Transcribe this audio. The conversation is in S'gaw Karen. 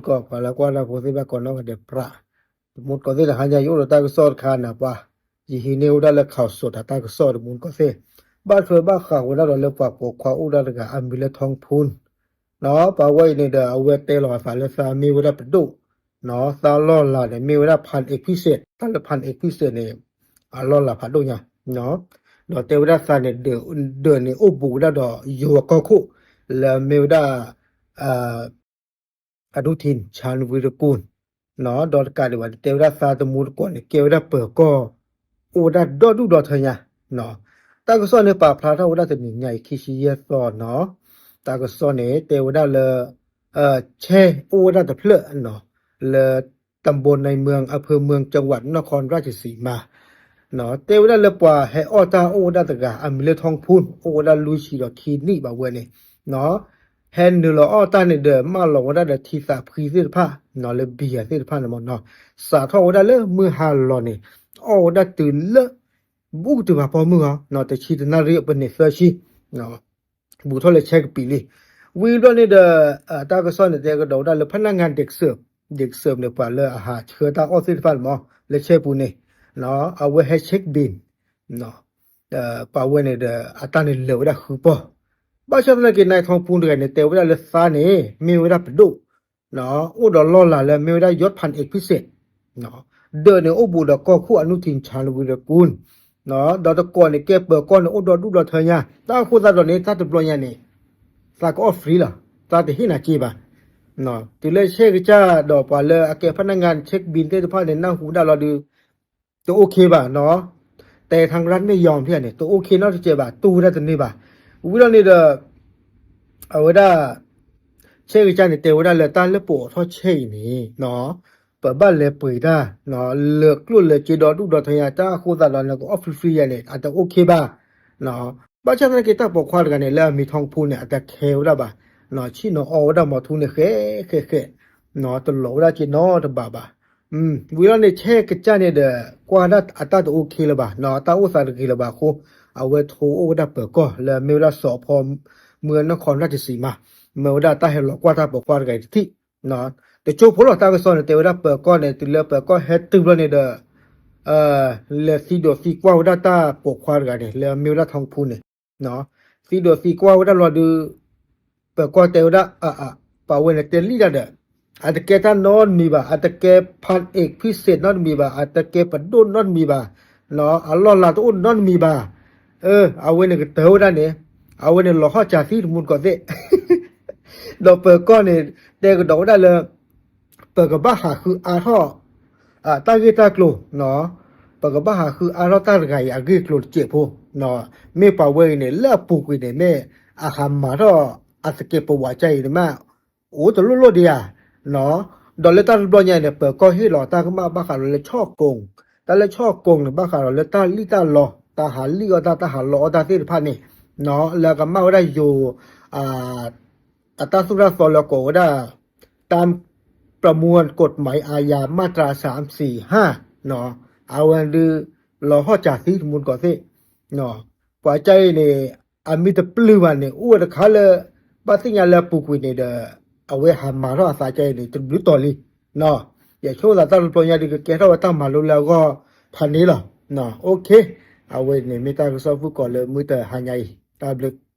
ကီၢ်ပှၤလၢကွၢ်တၢ်ဖိသ့ၣ်တဖၣ်ကိးနီၢ်ဂၤဒဲးပြး, တမူတကိးသ့ၣ် တဟါညါယအိၣ်ဒီးတၢ်ကစီၣ်တခါန့ၣ် ပှၤ ယဟံးန့ၢ်ဝဲဒၣ်လၢ ข่าวสด တၢ်ကစီၣ်တမူတကိးသ့ၣ်, ဘၣ်ထွဲဘၣ်ဃးဝဲဒၣ်ဒီးလၢပှၤပိာ်ခွါအိၣ်ဒၣ်တဂၤ အမံၤလၢ ทองพูน နီၤ, ပှၤဝဲအံၤန့ၣ်ဒီး အဝဲတဲလီၤအသးလၢသးမ့ၢ်ဝဲဒၣ်ပဒိၣ်, နီၤ, သးလီၢ်လၤန့ၣ် မ့ၢ်ဝဲဒၣ် พันเอกพิเศษ, တၢ်လၢ พันเอกพิเศษ န့ၣ် အလီၢ်လၤဖးဒိၣ်ညါ, နီၤ, ဒီးတဲဝဲဒၣ်သးန့ၣ် ဒၢးန့ၣ်အိၣ်ဘူးဝဲဒၣ်ဒီးယိၤအကီၢ်ခိၣ် လၢမ့ၢ်ဝဲဒၣ် อนุทิน ชาญวีรกูล နီၤ, ဒီးတကးဒံးဘၣ်န့ၣ် တဲဝဲဒၣ်သးတမူတကိးန့ၣ် ကဲဝဲဒၣ်ပၢၤကီၢ် အိၣ်ဝဲဒၣ်ဒီဒူၣ်ဒီထၢညါ, နီၤ, တၢ်ကစီၣ်န့ၣ်ပာ်ဖျါထီၣ်ဝဲဒၣ်တနံၤညါအံၤ ခံဆံယဲၢ်သီ နီၤ, တၢ်ကစီၣ်န့ၣ် တဲဝဲဒၣ်လၢ ဆဲအိၣ်ဝဲဒၣ်တဖျၢၣ် နီၤ, လၢ ตำบลในเมือง อำเภอเมือง จังหวัดนครราชสีมา နီၤ, တဲဝဲဒၣ်လၢပှၤဟဲအီၣ်တၢ်အိၣ်ဝဲဒၣ်တဂၤ အမံၤလၢ ทองพูน အိၣ်ဝဲဒၣ်လွံၢ်ဆံဒီးခံနံၣ်ဘၣ်ဝဲန့ၣ်, နီၤ, ဟဲနုာ်လီၤအီၣ်တၢ်န့ၣ်ဒီး မၢလီၤဝဲဒၣ်ဒီးထံသးဖှံသ့ၣ်တဖၣ် နီၤ, လၢ เบียร์ သ့ၣ်တဖၣ်န့ၣ်မ့ၢ်နီၤ, စးထီၣ်ဝဲဒၣ်လၢမုၢ်ဟါလီၤန့ၣ် အီၣ်ဝဲဒၣ်တုၤလၢ ဘူးကတုၤဖးဖီမုၢ်ဂီၤ နီၤ, တဆံတနၣ်ရံၣ်အပန့ၣ်သၢဆံ ဘူးထီၣ်လၢဆဲကပံာ်လံ. ဝံၤဘျီန့ၣ်ဒီး တၢ်ကစီၣ်န့ၣ် တဲကဒီးဝဲဒၣ်လၢ พนักงานเด็กเสิร์ฟ, เด็กเสิร์ฟ န့ၣ် ပှၤလၢအဟးဆှၢတၢ်အီၣ်သ့ၣ်တဖၣ်န့ၣ်မ့ၢ် လၢဆဲပူၤန့ၣ်, နီၤ, အဝဲဟဲ เช็คบิน ပှၤဝဲန့ၣ်ဒီး အတၢ်န့ၣ်လၢာ်ဝဲဒၣ်ဃုပီၢ်, ဘၣ်ဆၣ်သနာ်က့ นายทองพูน တဂၤန့ၣ် တဲဝဲဒၣ်လၢသးန့ၣ် မ့ၢ်ဝဲဒၣ်ပဒိၣ် အိၣ်ဒီးလီၢ်လၤလၢမ့ၢ်ဝဲဒၣ် ยศ พันเอกพิเศษ, ဒၢးန့ၣ်အိၣ်ဘူးဒီးကီၢ်ခိၣ် อนุทิน ชาญวีรกูล, ဒီးတကိးန့ၣ် ကဲပၢၤကီၢ်န့ၣ် အိၣ်ဒီဒူၣ်ဒီထၢညါ, တၢ်အဃိသတးဒီးန့ၣ် တၢ်တဘျီညါန့ၣ် သးကအီၣ် free လီၤ, သးတဟ့ၣ်နၤစ့ဘၣ်, တုၤလၢဆဲကစၢ်ဒီးပှၤလၢအကဲ พนักงาน เช็คบิน သ့ၣ်တဖၣ်န့ၣ် နၢ်ဟူဒၣ်လီၤဒုး တအိၣ်ခ့ဘၣ်နီၤ, တဲ ทางรัฐไม่ยอม ဖဲန့ၣ် တအိၣ်ခ့နီတစဲးဘၣ်, တူၢ်ဝဲဒၣ်တန့ၢ်ဘၣ်. ဝံၤလီၤန့ၣ်ဒီး အဝဲဒၣ် ဆဲကစၢ်န့ၣ် တဲဝဲဒၣ်လၢတၢ်လၢပအိးထီၣ်ဆဲအံၤန့ၣ် ပဘၣ်လဲၤပှ့ၤတၢ် လၢာ်ကျိၣ်လၢာ်စ့ဒီဒူၣ်ဒီထၢညါ, တၢ်အဃိသတးဒီးန့ၣ် ကအိၣ် free free ယၤန့ၣ် အတအိၣ်ခ့ဘၣ်. ဘၣ်ဆၣ်သနာ်က့တၢ်ပိာ်ခွါတဂၤန့ၣ် လၢအမံၤ ทองพูน န့ၣ် အတခဲဝဲဒၣ်ဘၣ်, ဆ့ၣ်နီၤအီဝဲဒၣ်မီၤထူန့ၣ် ဃဲးဃဲးဃဲး, တလီၤဝဲဒၣ်က့နီတဘးဘၣ်. ဝံၤလီၤန့ၣ် ဆဲကစၢ်န့ၣ်ဒီး ကွၢ်ဒၣ်အတၢ်တအိၣ်ခ့လၢၤဘၣ်, တၢ်အိၣ်သးတဂ့ၤလၢၤဘၣ်အဃိ အဝဲထိအိၣ်ဝဲဒၣ်ပၢၤကီၢ် လၢအမ့ၢ်ဝဲဒၣ် สภ.เมืองนครราชสีมา, မ့ၢ်ဝဲဒၣ်တၢ်ဟဲလီၤကွၢ်တၢ်ပိာ်ခွါတဂၤအံၤတထံၣ် တကၠိဖိလီၤ. တၢ်ကစီၣ်န့ၣ် တဲဝဲဒၣ်ပၢၤကီၢ်န့ၣ် တုၤလၢပၢၤကီၢ်ဟဲတုၤဘျီန့ၣ်ဒီး လဲၤသံဒိးသံကွၢ်ဝဲဒၣ်တၢ်ပိာ်ခွါတဂၤန့ၣ် လၢအမ့ၢ်ဝဲဒၣ် ทองพูน န့ၣ်, သံဒိးသံကွၢ်ဝဲဒၣ်လီၤဒုး ပၢၤကီၢ်တဲဝဲဒၣ် အ အ ပှၤဝဲန့ၣ်တဲလံတၢ်ဒီး အတကဲတၢ်နီတမံၤဘၣ်, အတကဲ พันเอกพิเศษ နီတမံၤဘၣ်, အတကဲပဒိၣ်နီတမံၤဘၣ်, အလီၢ်လၤတအိၣ်နီတမံၤဘၣ်. အဝဲန့ၣ်ကတၢၢ်ဝဲဒၣ်န့ၣ် အဝဲန့ၣ်လီၤဟီၣ်စၢ်သံတမူတကိးသ့ၣ် ဒီးပၢၤကီၢ်န့ၣ် တဲကဒီးဝဲဒၣ်လၢ ပကဘၣ်ဟးဃုအါထီၣ် တၢ်ဂ့ၢ်တၢ်ကျိၤ, ပကဘၣ်ဟးဃုအါထီၣ်တၢ်တဂၤအံၤအဂ့ၢ်အကျိၤတစဲးဖိ, မ့ၢ်ပှၤဝဲအံၤန့ၣ် လၢအပူၤကွံာ်န့ၣ် မ့ၢ်အဟးမၤထီၣ်အသကဲးပဝးကါအံၤန့ၣ်မး အိၣ်တလိၣ်လိၣ်ဒံးဧါ. ဒီးလၢတၢ်တဘျီညါအံၤန့ၣ် ပၢၤကီၢ်ဟ့ၣ်လီၤတၢ်ကမၣ်ဘၣ်ဃးဒီးလၢဆီၣ်ကိၣ်, တၢ်လၢဆီၣ်ကိၣ်န့ၣ် ဘၣ်ဃးဒီးလၢတၢ်လံၣ်တၢ်လီ, တၢ်ဟးလံၣ်အီၣ်တၢ်, တၢ်ဟးလီအီၣ်တၢ်သ့ၣ်တဖၣ်န့ၣ်, လၢကမၣ်ဝဲဒၣ်ယိၤ အတၢ်သိၣ်တၢ်သီလၢကိးဝဲဒၣ် ตามประมวลกฎหมายอาญามาตราสามสี่ห้า အဝဲဒုး လီၤဟီၣ်စၢ်သံတမူတကိးသ့ၣ်, ပှၤကါအံၤန့ၣ် အမ့ၢ်တပျုၢ်ဘၣ်န့ၣ် အိၣ်ဝဲတခါလၢ ဘၣ်သ့ၣ်ညါလၢအပူၤကွံာ်န့ၣ်ဒီး အဝဲဟးမၤထီၣ်အသးကါအံၤန့ၣ် တဘျုးတီၤလံ. ယဆိကမိၣ်သးတၢ်တဘျီညါဒုး ကကဲထီၣ်ဝဲတၢ်မၤလိလၢအဂီၢ်ဖးန့ၣ်လီၤ. အဝဲန့ၣ်မ့ၢ်တၢ်ကစီၣ်ဖုၣ်ကိာ်လၢမုၢ်တဟါညါအံၤ တၢ်ဘျုး